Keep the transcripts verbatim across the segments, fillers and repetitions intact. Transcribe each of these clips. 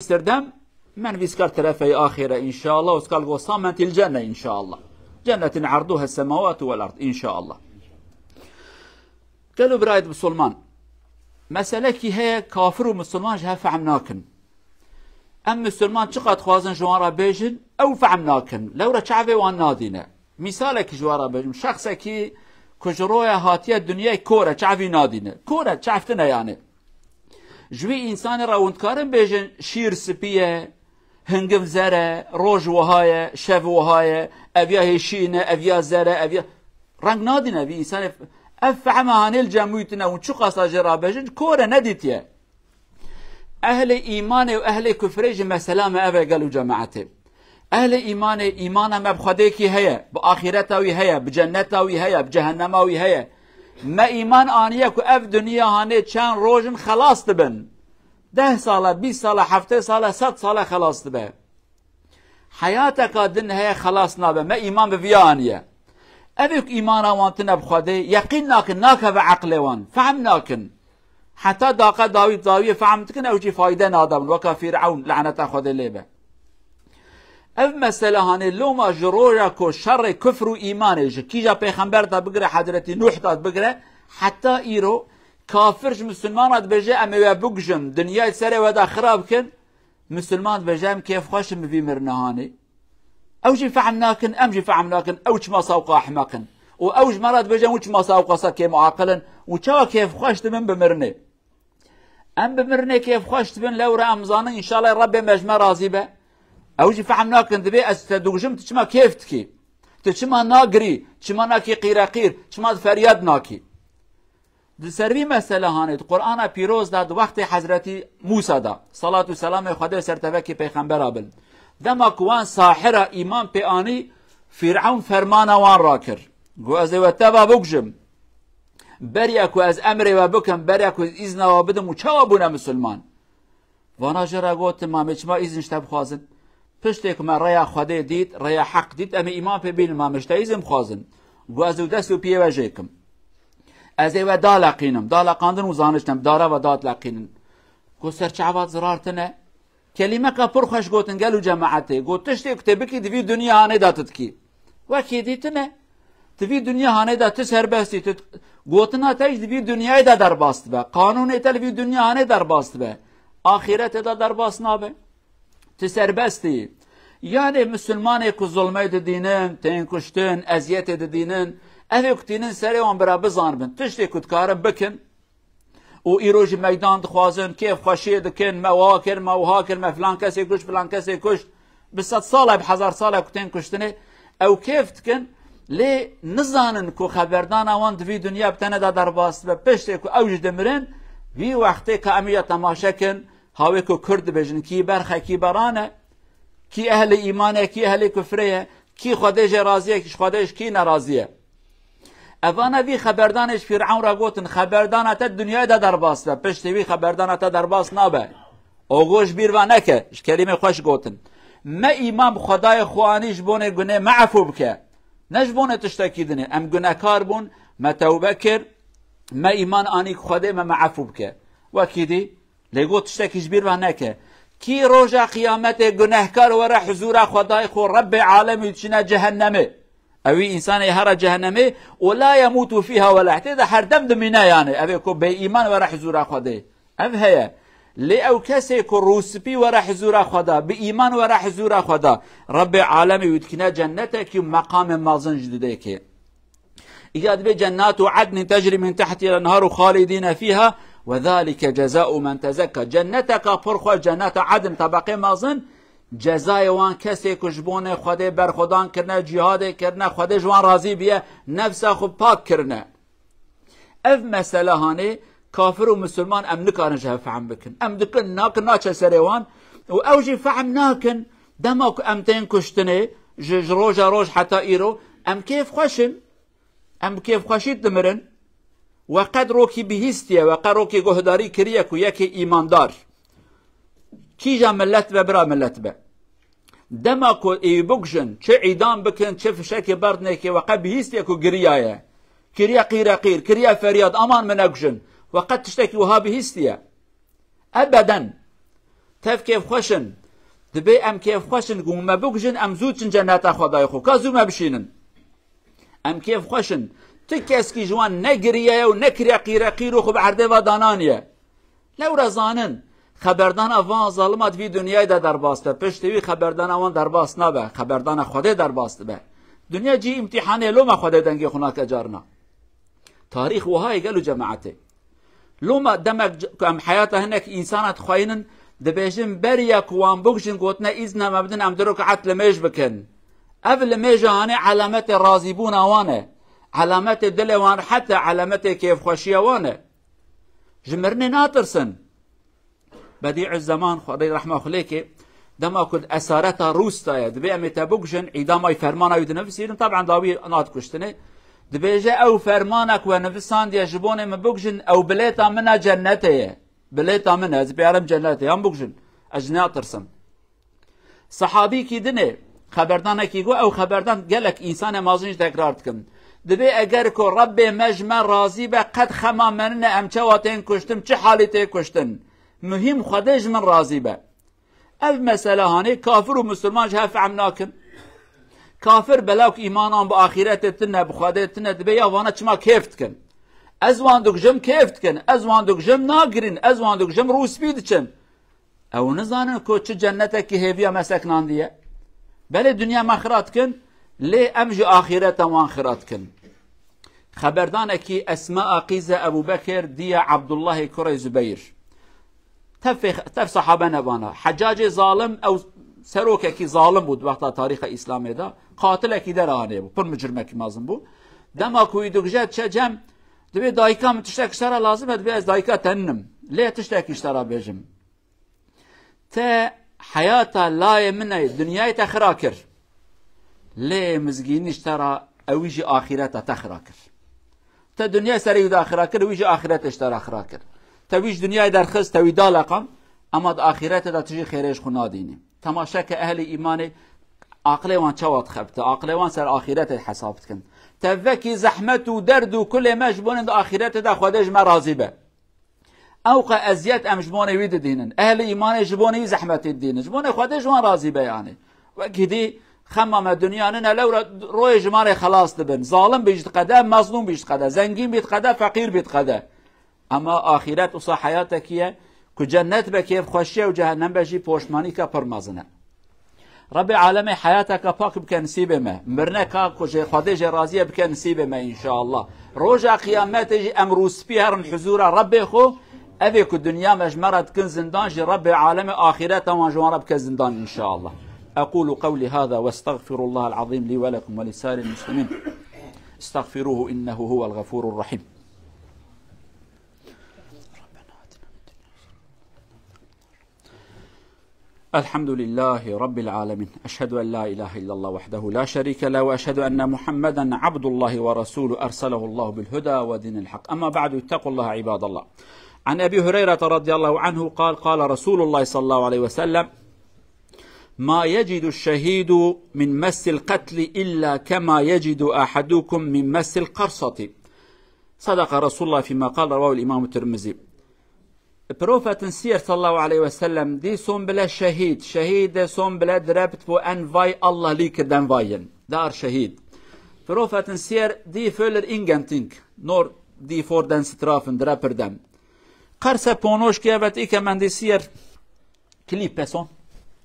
serdem, men vîskar terefey axire înşallah, û skal go samentîl cenne înşallah. Cennetin erduha semawatu vel ard înşallah. Gelo birayet Musulman, meselekî heye, kafir û Musulman ji hev fehm nakin. Em Musulman çiqas dixwazin ji wan re bêjin, ew fehm nakin. Lewre çavê wan nadîne. Mîsalekî ji wan re bêjim. Şexsekî ku ji roya hatiye dinyayê kor e, çavî nadîne. Kor e, çav tine yani. Ji wî însanê re hûn dikarin bêjin, şîr spî ye, hingiv zer e, roj wiha ye, şev wiha ye, ev ya hêşîn e, ev ya zer e, ev ya, reng nadîne vî însanê. Ev fehma hanê li cem wî tune, hûn çiqasa jê re bêjin, kor e, nedîtiye. Ehlê îmanê û ehlê kufrê jî mesela me ev e, gelo cemaetê. Ehlê îmanê, îmana me bi Xwedêkî heye, bi axîreta wî heye, bi cenneta wî heye, bi cehennema wî heye. Me îman aniye ku ev dinya hanê çend roj in xelas dibin. Deh sala, bîst sala, heftê sala, sed sala xelas dibe. Heyateka din heye xelas nabe. Me îman bi viya aniye. Ev ê ku îmana wan tine bi Xwedê, yeqîn nakin, nakeve eqlê wan, fehm nakin. Heta daqa dawî dawiyê fehm dikin, ew jî fayde nadabin, weka Fîrewn, laneta Xwedê lê be. Ev mesele hanê loma ji roja ku şerê kufr û îmanê ji kîja pêxember de bigire, Hezretî Nuh de bigire, heta îro kafir ji Musulman re dibêje, em ê we bikujin, dinyayê serê we de xirab kin, Musulman dibêje, em kêfxweş in bi vî mirina hanê. Ew jî fehm nakin, em jî fehm nakin, ew çima sawqa ehmeq in. Û ew ji me re dibêje, ew çima sawqa sa kêmaqil in. Û çawa kêfxweş dibin bi mirinê. Em bi mirinê kêfxweş dibin, lewre em zanin, înşallah Rebbê me ji me razî be. Ew jî fehm nakin, dibê ez te dikujim, tu çima kêf dikî? Tu çima nagirî? Çima nakî qîreqîr? Çima feryad nakî? Di ser vî mesele hanê, di Qur'ana Pîroz de, di wextê Hezretî Mûsa de, salat û selamê Xwedê ser tevekî pêxembera bin. Dema ku wan sahira îman pê anî, Fîrewn fermana wan rakir. Got, ez ê we teva bikujim. Beriya ku ez emrê we bikim, beriya ku ez îzna we bidim û çawa bûne misilman? Vana jê re gotin, ma em ê çima îzin ji te bixwazin? Piştê ku me rêya Xwedê dît, rêya heq dît, em ê îman pê bînin, ma em ê ji te îzin bixwazin? Got, ez û dest û piyê we jê kim. Ez ê we daleqînim, daleqandin û zaniştin, em dara we dadileqînin. Got, ser çava zirar tine. Kelîmeka pir xweş gotin, gelo cemaetê. Got, tiştê ku tê bikî di vî dinya hanê de tu dikî. Wekî dî tine. Di vî dinya hanê de tu serbest î, tu, gotina te jî di vî dinyayê de derbas dibe. Qanûnê te li vî dinya hanê derbas dibe. Axîretê de derbas nabe. Tu serbest î. Yanê misilmanê ku zulmê didînin, tên kuştin, eziyetê didînin, ev ê ku tînin serê wan bira bizanibin. Tiştê ku dikarin bikin, û îro jî meydan dixwazin, kêf xweşiyê dikin, me wiha kir, me wiha kir, me filan kesê kuşt, filan kesê kuşt. Bi sed sal e, bi hezar sal e ku tên kuştinê, ew kêf dikin, lê nizanin ku xeberdana wan di vî dinya bi tenê de derbas dibe. Piştê ku ew jî dimirin, vî wextê ka em ya temaşe kin, hawê ku Kurd dibêjin, kî berx e, kî beran e, kî ehlê îman e, kî ehlê kufrê ye, kî Xwedê jê razî ye, kî ji Xwedê ji kî nerazî ye. Evana vî xeberdanê ji Fîrewn re gotin, xeberdana te dinyayê de derbas be, piştî vî xeberdana te derbas nabe. Ogo ji bîr ve neke, ji kelîmê xweş gotin. Me îman bi Xwedayê xwe anî ji bonê gunê me efû bike. Ne ji bonê tiştekî dinê. Em gunekar bûn, me tewbe kir, me îman anî ku Xwedê me, me efû bike. Wekî dî, lê got tiştekî ji bîr ve neke. Kî roja qiyametê gunehkar were huzûra Xwedayê xwe, Rebbê alemî diçine cehennemê. Ewî însanê here cehennemê, û la yemûtu fîha wela, tê de herdem dimîne yani. Ev ê ku bêîman were huzûra Xwedê. Ev heye. Lê ew kesê ku rûspî were huzûra Xweda, bi îman were huzûra Xweda, Rebbê alemî wî dikine cennetekî û meqamê mezin ji didêkê. Îya dibê cennatu adnin tecrî min tehtî lenharu xalidîne fîha ve zalike cezau men tezekka. Cenneteka pir xweş, cenneta adn, tebeqê mezin, cezayê wan kesê ku ji bonê Xwedê berxwedan kirine, cîhadê kirine, Xwedê ji wan razî biye, nefsa xwe pak kirine. Ev mesele hanê kafir û misilman em nikarin ji hev fehm bikin. Em dikin, nakin, naçe serê wan û ew jî fehm nakin. Dema ku em tên kuştinê ji, ji roja roj heta îro, em kêfxweş in. Em bi kêfxweşî dimirin. We qet rokî bihîstiye, we qet rokî guhdarî kiriye ku yekê îmandar, kîja millet be, bira millet be, dema ku ê bikujin, çi îdam bikin, çi fişekê berdinê kê, we qet bihîstiye ku giriyaye. Kiriye qîreqîr, kiriye feryad, aman min nekujin. We qet tiştekî wiha bihîstiye? Ebeden. Tev kêfxweş in. Dibê em kêfxweş in, ku me bikujin, em zû çin cenneta Xwedayê xwe. Ka zû me bişînin. Em kêfxweş in. Tu keskî ji wan ne giriye ye û ne kiriye qîreqîr û xwe bi erdê ve dananiye. Lewra zanin, xeberdana van zalima di vî dinyayê de derbas dibe. Piştî wî xeberdana wan derbas nabe. Xeberdana Xwedê derbas dibe. Dinya cî îmtîhanê, loma Xwedê dengê xwe nake carna. Tarîx wiha ye gelo cemaetê. Loma demek c-, ku em heyata hinek însana dixweynin, dibêjin beriya ku wan bikujin gotine îzna me bidin em du rekat limêj bikin. Ev limêja hanê alametê razîbûna wan e. Alametê dilê wan rehet e, alametê kêfxweşiya wan e. Ji mirinê natirsin. Bedî'u Zeman, Xwedê rehma xwe lê ke, dema ku di esareta Rûs de ye, dibê em ê te bikujin, îdama wî, fermana wî dinivîsînin, taban dawî nat kuştinê. Dibêje, ew fermana ku we nivisandiye ji bonê min bikujin, ew bilêta min a cennetê ye. Bilêta min e, ez pê herim cennetê, yan bikujin. Ez ji natirsim. Sehabîkî dinê xeberdanekî got, ew xeberdan gelek însanê mezin jî tekrar dikin. Dibê eger ku Rebbê me ji me razî be, qet xema me nine em çawa tên kuştin, çi halî tê kuştin. Muhîm Xwedê ji min razî be. Ev mesela hanê kafir û misilman ji hev fehm nakin. Kafir bela ku îmanan bi axîretê tune, bi Xwedê tune, dibê ya vana çima kêf dikin. Ez wan dikujim kêf dikin, ez wan dikujim nagirîn, ez wan dikujim rûspî diçin. Ew nizanin ku çi cennetekî hêviya me seknandiye. Belê dinya me xira dikin, lê em jî axîreta wan xira dikin. Xeberdanekî Esma qîze Ebû Bekir diye Abdullahê kurê Zubeyr. Tev fê-, tev sahabe nebana. Hecacê zalim, ew serokekî zalim bû di wexta tarîxa Îslamê de. Qatilekî dera hanê bû. Pir mucrimekî mezin bû. Dema ku wî dikuje diçe cem, dibê dayika min tiştek ji te re lazim e, dibê ez dayika te ninim. Lê tiştekî ji te re bêjim. Te heyata layê min e, dinyayê te xira kir. Lê mizgînî ji te re, ewî jî axîreta te xira kir. Te dinyayê serê wî de xira kir, wî jî axîretê ji te re xira kir. Te wî ji dinyayê derxist, te wî daleqand, ema di axîretê de tu jî xêrê ji xwe nadînî. Temaşe ke ehlê îmanê aqilê wan çawa dixebite, aqilê wan ser axîretê hesab dikin. Te vekî zehmet û derd û kulê me ji bonê di axîretê de Xwedê ji me razî be. Ewqa eziyet em ji bonê wî didînin. Ehlê îmanê ji bonê wî zehmetî didînin. Ji bonê Xwedê ji wan razî be yanî. Wekî dî xema me dinya nine lewra royê ji me re xelas dibin. Zalim bî jî diqede, mezlûm bî jî diqede, zengîn bî diqede, feqîr bî diqede. Ema axîret wisa heyatekî ye ku cennet be kêfxweşiye û cehennem be jî poşmanîka pir mezin e. Rebê alemê heyateke pak bike nisîbê me. Mirineka ku jê Xwedê jê razî ye bike nisîbê me înşallah. Roja qiyametê jî em rûspî herin huzûra Rebê xwe, evê ku dinya me ji me re dikin zindan jî Rebê alemê axîreta wan ji wan re bike zindan înşallah. أقول قولي هذا وأستغفر الله العظيم لي ولكم ولسائر المسلمين. استغفروه إنه هو الغفور الرحيم. الحمد لله رب العالمين. أشهد أن لا إله إلا الله وحده لا شريك له، وأشهد أن محمدا عبد الله ورسوله أرسله الله بالهدى ودين الحق. أما بعد، اتقوا الله عباد الله. عن أبي هريرة رضي الله عنه قال: قال رسول الله صلى الله عليه وسلم: ما يجد الشهيد من مس القتل إلا كما يجد أحدكم من مس القرصة. صدق رسول الله فيما قال، رواه الإمام الترمذي. Profetin siyer sallallahu aleyhi ve sellem dî son bile şehîd, şehîde son bile direpit bu en vay Allah lî kirden vayin. Dar şehîd. Profetin siyer dî völlig ingenting, nor dî vor den Strafen, direpirden. Karse ponoş ki evet ike men dî siyer klî peson,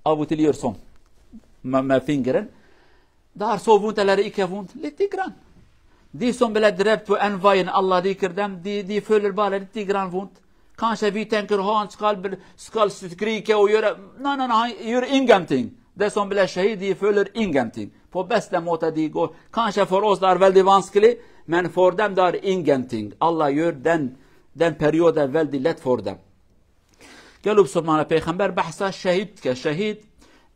avutilierson. Me, me fîn girin. Dar so vûn te lerê îke vûn, lê tî giran. Dî son bile direpit û en vayin Allah dî kirdem, dî, dî völlig bale, lê tî giran vûn. Kanske wie denken, han skal, skal skrike û yöre, na, na, na, yöre ingenting. De son bile şehîd dî völlig ingenting. Po beste mota dî go, kanske for os dar vel dî vanskili, men fordem dar ingenting. Allah yör den, den periode vel dî let fordem. Gelo bisilmane pêxember behsa şehîd dike. Şehîd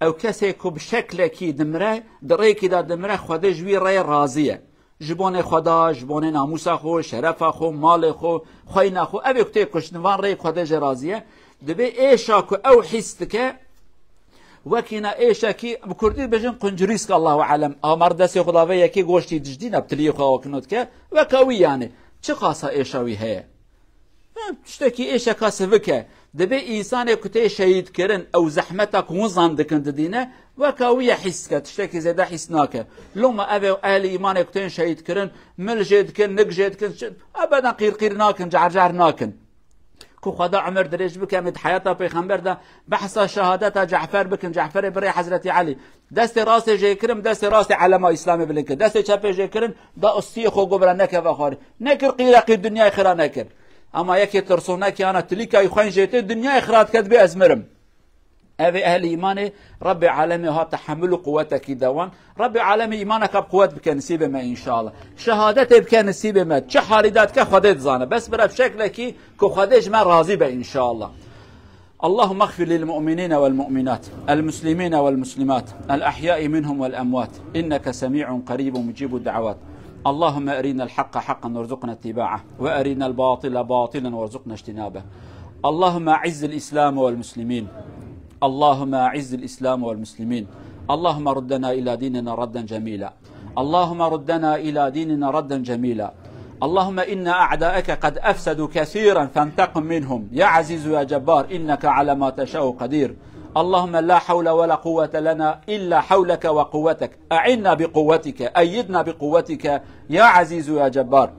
ew kesê ku bi şeklekî dimire, di rêkî de dimire, Xwedê ji wî rê razî ye. Ji bonê Xweda, ji bonê namûsa xwe, şerefa xwe, malê xwe, xweyna xwe, ev ê ku tê kuştin van rê Xwedê jê razî ye. Dibê êşa ku ew hîs dike, wekî na êşekî, bi kurdî dibêjin quncirîsk, Allahu alem. Amar destê xwe dave yekê goştî dijdîne, bi tiliyê xwe awakino dike, weke wî yanî. Çi qasa êşa wî heye? Hı, tiştekî êşeka sivik e. Dibê însanê ku tê şehîdkirin, ew zehmeta ku hûn zan dikin didîne, weka wî ye hîs dike, tiştekî zêde hîs nake. Loma ev ê ehlî îmanê ku tên şehîdkirin, mil jê dikin, nik jê dikin, çi-, ebeden qîrqîr nakin, carcar nakin. Ku Xweda umir dirêj bike, em ê di heyata Pêxember de behsa şehadeta Cefer bikin, Ceferê birê Hezretî Elî. Destê rastê jê kirin, destê rastê elema Îslamê bilind kir. Destê çepê jê kirin, da ostiyê xwe gobra nekeve xwarê. Nekir qîre qîr dinyayê xira nekir. Ama yekê tirsonekê ana tilîka xweyn jê tê, dinyayê xira dike, dibê ez mirim. Ev ê ehlî îmanê, Rebbê alemê ha tehemil û quwetekî de wan. Rebbê alemê îmaneka bi quwet bike nisîbê me înşallah. Şehadetê bike nisîbê me. Çi halî de dike Xwedê dizane. Bes bira bi şeklekî ku Xwedê ji me razî be înşallah. اللهم اغفر للمؤمنين والمؤمنات، المسلمين والمسلمات، الأحياء منهم والأموات، إنك سميع قريب مجيب الدعوات. اللهم أرنا الحق حقا وارزقنا اتباعه، وأرنا الباطل باطلا وارزقنا اجتنابه. اللهم أعز الإسلام والمسلمين. اللهم أعز الإسلام والمسلمين. اللهم ردنا إلى ديننا ردا جميلا. اللهم ردنا إلى ديننا ردا جميلا. اللهم إن أعداءك قد أفسدوا كثيرا فانتقم منهم يا عزيز يا جبار إنك على ما تشاء قدير. اللهم لا حول ولا قوة لنا إلا حولك وقوتك. أعنا بقوتك، أيدنا بقوتك يا عزيز يا جبار.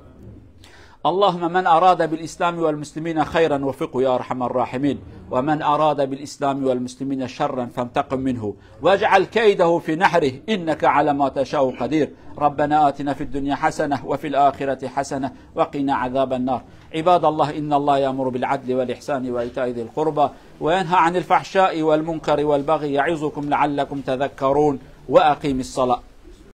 اللهم من أراد بالإسلام والمسلمين خيرا وفقه يا أرحم الراحمين، ومن أراد بالإسلام والمسلمين شرا فانتقم منه، واجعل كيده في نحره، إنك على ما تشاء قدير. ربنا آتنا في الدنيا حسنة وفي الآخرة حسنة وقنا عذاب النار. عباد الله، إن الله يأمر بالعدل والإحسان وإيتاء ذي القربى وينهى عن الفحشاء والمنكر والبغي يعظكم لعلكم تذكرون. وأقيم الصلاة.